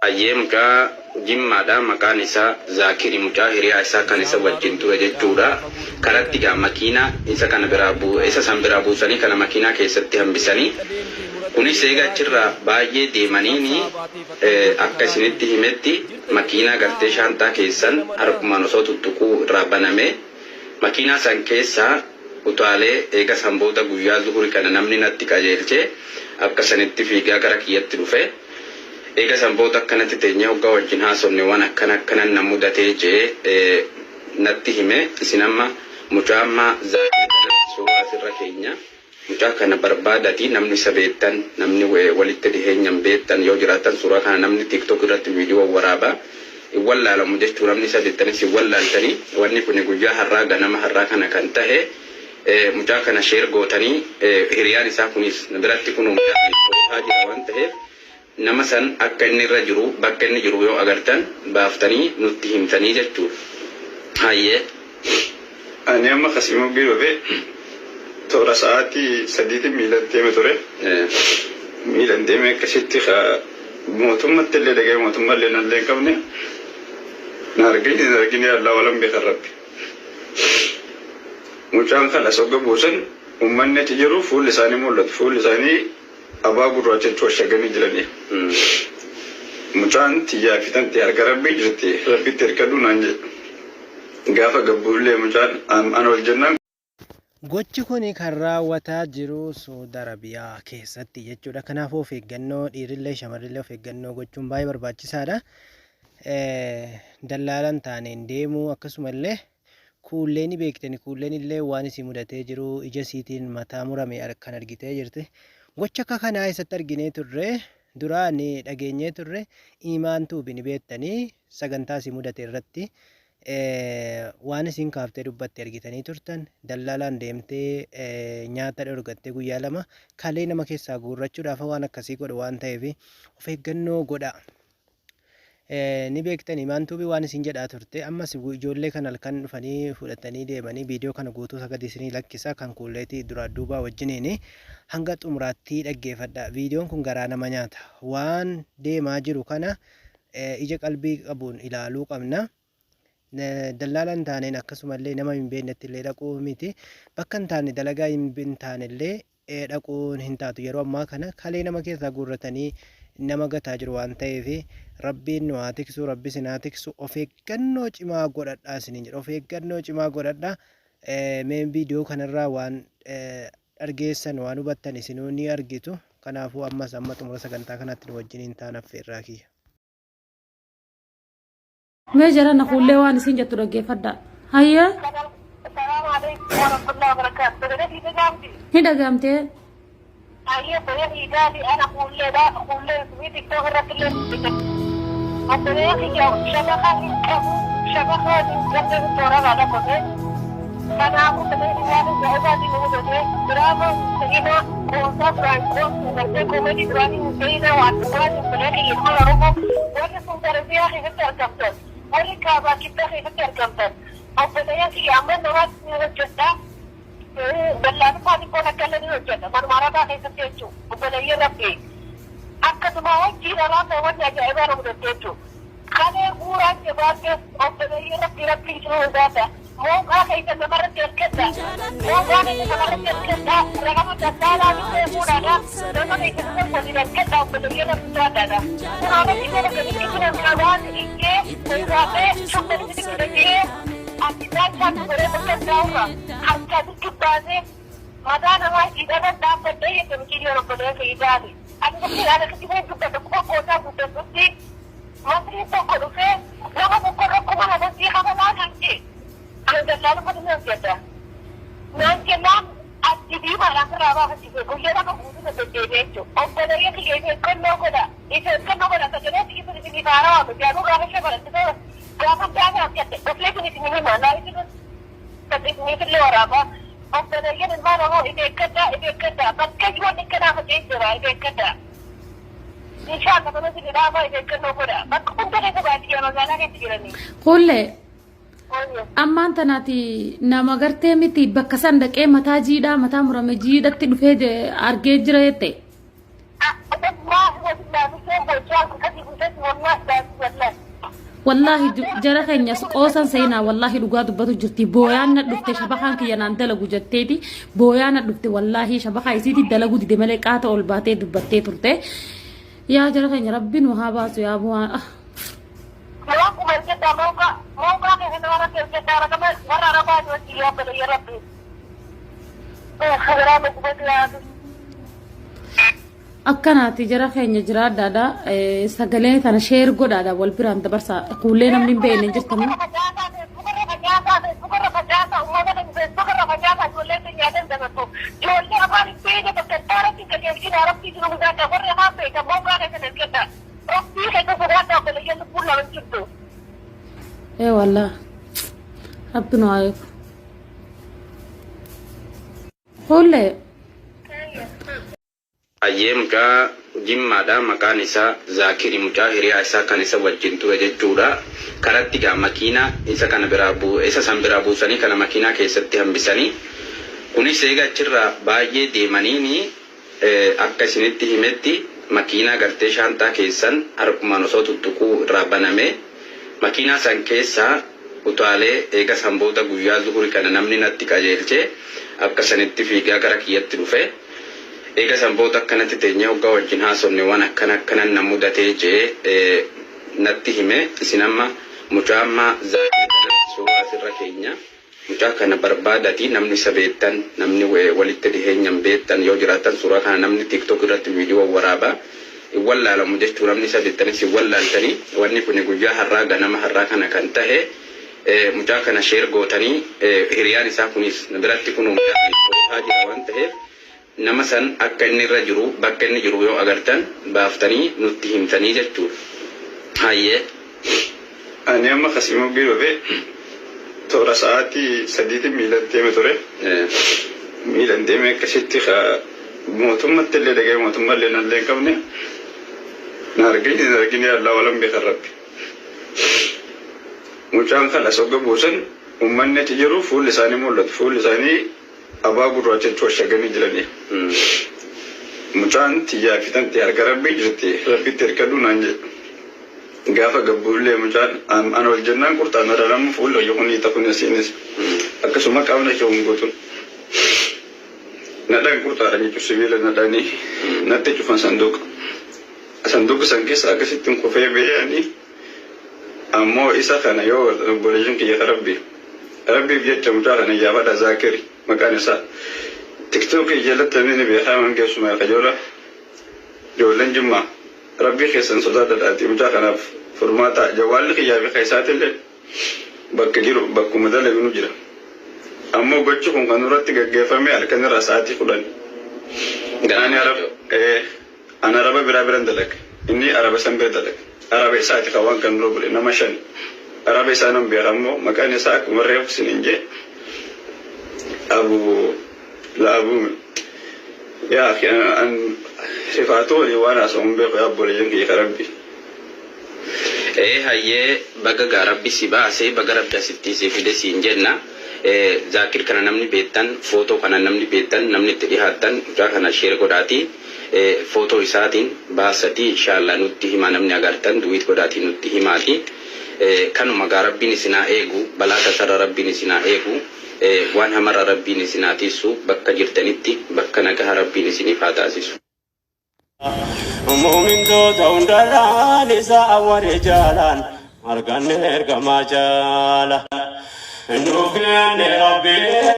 Hayyee mucaa Jimmaadha maqaan isaa Zaakiri mucaa hiriyaa isaa kan isa wajjin ture jechuudha. Karatti gaa makiinaa isa kana biraa buu isa san biraa buusanii kana makiinaa keessatti hambisanii kunis eega achirraa baay'ee deemaniini akka isinitti himetti makiinaa gartee shaanxaa keessan harkumaan osoo tuttuquu irraa banamee makiinaa san keessaa utaalee eega san booda guyyaa zuhuri kana namni natti qajeelche akka sanitti fiigaa gara kiyyatti dhufe. Eega san booda akkanatti teenyee hoggaa wajjin haasofne waan akkana akkanan na mudatee je'ee natti hime. Isin amma mucaa amma Zaakir kana suuraa asirra keenya. Mucaa kana barbaadatii namni isa beektan namni walitti dhiheenyan beektan yoo jiraattan suuraa kana namni TikTok irratti viidiyoo waraaba hin wallaalamu jechuu namni isa beektanis hin wallaaltanii wanni kuni guyyaa har'aa ganama har'aa kana kan tahe mucaa kana share gootanii hiriyaan isaa kunis biratti kunoo mucaa kana oofaa jira waan taheef nama san akka inni irra jiru bakka inni jiru yoo agartan baaftanii nutti himtanii jechuudha. Hayyee. Ani amma kasii moggee dhufe toora sa'aatii sadiitiin miilan deeme ture. Miilan deeme akkasitti mootummatti illee dhaga'e mootummaa illee nallee hin qabne. Na argini na argini Allah walan beekan rabbi. Mucaan kan as hogga buusan uummanni achi jiru fuulli isaanii mul'atu. Fuulli isaanii abaa gurraacha jechuun shaganii jiranii. Mucaan tiyyaa fi tanti harka rabbii jirti. Rabbitti hirkadhu naan jedhe. Gaafa gabbuullee mucaan an ol jennaan. Gochi kun kan raawwataa jiru Suud Arabiyaa keessatti jechuudha. Kanaafuu of eeggannoo dhiirillee shamarrillee of eeggannoo gochuun baay'ee barbaachisaadha. Dallaalan taaneen deemuu akkasumallee kuullee ni beektani kuulleen illee waan isii mudatee jiru ija isiitiin mataa murame kan argitee jirti. Gocha akka kanaa eessatti arginee turre duraan dhageenyee turre imaan tuubi ni beektanii sagantaa isii mudate irratti waan isiin kaaftee dubbatte argitanii turtan dallaalaan deemtee nyaata dhorgattee guyyaa lama kalee nama keessaa guurrachuudhaaf waan akkasii godhu waan ta'eef of eeggannoo godha. Ni beektan imaan tuubii waan isin jedhaa turte ammas ijoollee kan halkan dhufanii fudhatanii deemanii viidiyoo kana guutuu isa gadi isinii lakkisa kan kuulleetii duraa duubaa wajjiniin hanga xumuraatti dhaggeeffadha. Viidiyoon kun garaa nama nyaata. Waan deemaa jiru kana ija qalbii qabuun ilaaluu qabna. Dallaala hin taaneen akkasumallee nama hin beeknetti illee dhaquu miti. Bakka hin taane dalagaa hin taane illee dhaquun hin taatu. Yeroo ammaa kana kalee nama keessaa guurratanii nama gataa jiru waan ta'eef rabbiin nu haa tiksu, rabbi isin haa tiksu. Of eeggannoo cimaa godhadhaa isiniin jedha. Of eeggannoo cimaa godhadhaa. Mee viidiyoo kanarraa waan argeessan waan hubattan isinuu ni argitu. Kanaafuu ammas amma xumura sagantaa kanaatti nu wajjiniin ta'an affeerraa kiyya. Mee jarana kuullee waan isin jettu dhaggeeffadhaa. Hayyee. Salaamu alaikum warahmatullahi wabarakatuh. Sagalee fi dhagaamti. Ni dhagaamtee. Hayyee sagalee fi ana kuulleedha. Kuullee fi tiktok irratti illee obboleeyyan kiyya shabakaa hin qabu. Shabakaa hin qabne toorarraa dhaqqote. Kanaafuu sagalee waan ajaa'ibaatiin nu mudate. Diraama seenaa qoonsaa duraan qoonsu gartee koomedii duraanii hin seenaa waan dhugaatiin obboleeyyan kiyya ilmaan Oromoo warri Suudi Arabiyaa keessatti argamtan warri kaabaa kibbaa keessatti argamtan obboleeyyan kiyya amma namaatti ni hojjedha. Dallaalummaa xiqqoon akka illee ni hojjedha. Manuma arabaa keessatti jechuudha. Obboleeyyan rabbii. Akkasuma hojii araabaa wanni ajaa'ibaa na mudatte jechuudha. Kalee guuraa jabaadhe obboleeyyan rabbii rabbii isin hundaadha. Mooqaa keessan namarratti ergadha. Mooqaa keessan namarratti ergadha. Raqama dallaalaa bitee fuudhaadha. Nama keessan irra waliin ergadha obboleeyyan rabbii hundaadha. Kun haala dhibee bakka biqiltuu qabaan iyyee sodaatee hamma inni fidee ati daachaa godhee bakka daawwa harkaa baasee mataa namaa hidhatan dhaabbadhee jette mucayyoon obboleessa Fiigaati. Ani bakki ana kijibee dubbadhu kuma qoosaa guddatutti masriin tokko dhufee nama tokko irra 2000 sii kafalaa naan jee. Ani dallaalummaa ni hojjedha. Naan jennaan achi diimaadhaan sirraa baafachise guyyaa lama guutuu na deddeebi'e jechuudha. Obboleeyyan kiyya if eeggannoo godha. If eeggannoo godha sagalee kiyya sun isinii haarawaa miti. Anuu gaafa shamarratti gaafa gaafa argadhe dhufee isin isin hima. Laayifii Isiniifillee waraabaa. Obboleeyyan ilmaan Oromoo if eeggadhaa if eeggadhaa bakka wanni akkanaa faca'ee jira if eeggadhaa. Inshaallah kana isin dhaabaa if eeggannoo godha. Bakka hunda keessa baadiyyaa magaalaa keessa jiranii. Kuullee ammaan tanaati nama gartee miti bakka san dhaqee mataa jiidhaa mataa murame jiidhatti dhufee argee jira jette. Wallaahi jara keenya qoosan seenaa, wallaahi dhugaa dubbatu jirti. Booyaan na dhufte, shabakaan kiyya naan dalagu jetteeti booyaan na dhufte. Wallaahi shabakaa isiitti dalagu dide malee qaata ol baatee dubbattee turte. Yaa jara keenya, rabbi nu haa baasu yaa bu'aa. Akkuma hojjetaa mooqaa mooqaa keessa warra hojjetaa warra arabaa wajjin yaabbata ya rabbi. Garaa gubatu yaadu. Akkanaati jara keenya, jiraadhaadha. Sagalee tana share godhaadha, wal biraan dabarsaa. Kuullee namni hin beekne hin jirtanii. Feesbuukarra facaasaa, uummata keenya feesbuukarra facaasaa, ijoollee keenya dabarsu. Ijoollee afaan hin beekne bakka itti qajeelchina. Rabbii jiru sodaadha, warri afaan beekan mooqaa keessa ergadha. Rabbii keessa sodaadha, obboleeyyan, lubbuun lama hin jirtu. Ee wallah, rabbi nu haa eegu. Kuullee. Ayyee, mucaa Jimmaadha, maqaan isaa Zaakiri, mucaa hiriyaa isaa kan isa wajjin ture jechuudha. Karatti gaa makiinaa isa kana biraa isa san biraa buusanii kana makiinaa keessatti hambisanii, kunis eega achirraa baay'ee deemaniini akka isinitti himetti makiinaa gartee shaanxaa keessan harkumaan osoo tuttuquu irraa baname, makiinaa san keessaa utaalee. Eega san booda guyyaa zuhuri kana namni natti qajeelchee akka sanitti fiigaa gara kiyyatti dhufe. Eega san booda akkanatti teenyee hoggaa wajjin haasofne, waan akkana akkanan na mudatee jee natti hime. Isin amma mucaa amma Zaakir kana suuraa asirra keenya, mucaa kana barbaadati, namni isa beektan, namni walitti dhiheenyan beektan yoo jiraatan, suuraa kana namni TikTok irratti viidiyoo waraabaa hin wallaalamu jechuu, namni isa beektanis hin wallaaltanii. Wanni kun guyyaa har'aa, ganama har'aa kana kan tahe. Mucaa kana share gootanii, hiriyaan isaa kunis biratti kun mucaa kana jira waan ta'eef, nama san akka inni irra jiru, bakka inni jiru yoo agartan baaftanii nutti himtanii jechuudha. Hayyee. Ani amma kasimuu biiroo toora sa'aatii 3tiin miilan deeme ture. Miilan deeme akkasitti mootummatti illee dhaga'ee, mootummaa illee nallee hin qabne. Na argini na argini, Allah walan beekan rabbi. Mucaan kan as hogga buusan, uummanni achi jiru fuulli isaanii mul'atu. Fuulli isaanii abaa gurraacha washaganii jiranii. Mucaan tiyyaa fi tanti harka rabbii jirti, rabbitti hirkadhu naan jedhe. Gaafa gabbuullee mucaan an ol jennaan qurxaan irra lama fuulli hojii kun hiita kun asiinis akkasuma qaamni kee hin guutuun. Nadhaan qurxaadha jechuun sibiila nadhaanii natti cufan sanduuqa. Sanduuqa san keessa akkasittiin kufee ba'anii, ammoo isa kana yoo obboleeyyan kiyya ka rabbi rabbiif jecha mucaa kana iyyaafadha. Zaakiri maqaan isaa. Tiktookii jalatti namni ni beekaa mangeessuma kajoola. Ijoolleen Jimmaa, rabbii keessan sodaadhadhaati mucaa kanaaf furmaata. Jawwaalli kiyyaa fi keessaatillee bakka jiru, bakkuma dalagnu jira. Ammoo gochi kun kan irratti gaggeeffame halkan irraa sa'aatii 10. Ani araba, an araba biraa biran dalaga. Inni araba san bira dalaga. Araba isaati kan waan kan dura godhe, nama shan. Araba isaa nan beeka, ammoo maqaan isaa akkuma reefu sinin jee abu la abu yaa akhi, an rifaatu walii waan haasa'uun beeku, yaa obboleeyyan kiyya ka rabbi. Ee hayyee, baga gaa rabbi si baase, baga rabbi asitti si fide siin jenna. Zaakir kana namni beektan, footoo kana namni beektan, namni itti dhihaattan, mucaa kana share godhaati. Footoo isaatiin baasatii inshallah nutti himaa, namni agartan duet godhaatii nutti himaati. Kanuma gaa, rabbiin isinaa eegu, balaa tasarra rabbiin isinaa eegu. Waan hamarra rabbiin isinaa tiisu, bakka jirtanitti bakka nagaha rabbiin isiniif haa taasisu. Muumintoota hundarraan isa awwari jaalaan arganne ergamaa jaala. Nuuf kenne rabbi.